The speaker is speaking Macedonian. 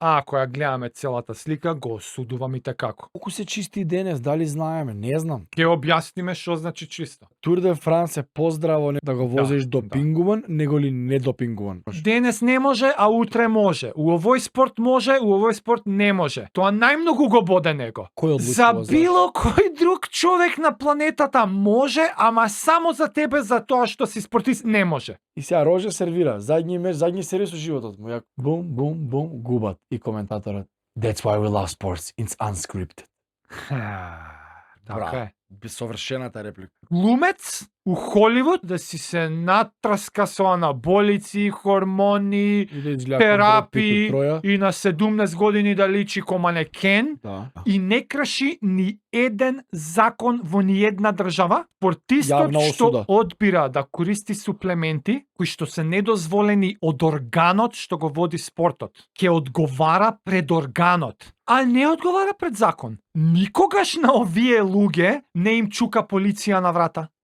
А ако ја гледаме целата слика, го осудувам и како. Колку се чисти денес, дали знаеме, не знам. Ќе објасниме што значи чисто. Тур де Франс е поздраво да го возиш допингуван, него ли не допингуван. Денес не може, а утре може. У овој спорт може, у овој спорт не може. Тоа најмногу го боде него. Кој За одлучува било кој друг човек на планетата може, ама само за тебе за тоа што си спортист не може. И сега Роже сервира, задњи меч, задњи сервис со животот му. Ја бум, бум, бум, губат. И коментаторот, that's why we love sports, it's unscripted. Така е. Совршената реплика. Глумец у Холивуд да си се натраска со анаболици, хормони, терапии и на 17 години да личи ко манекен и не крши ни еден закон во ни една држава. Спортистот што одбира да користи суплементи кои што се недозволени од органот што го води спортот, ќе одговара пред органот, а не одговара пред закон. Никогаш на овие луѓе не им чука полиција на врата.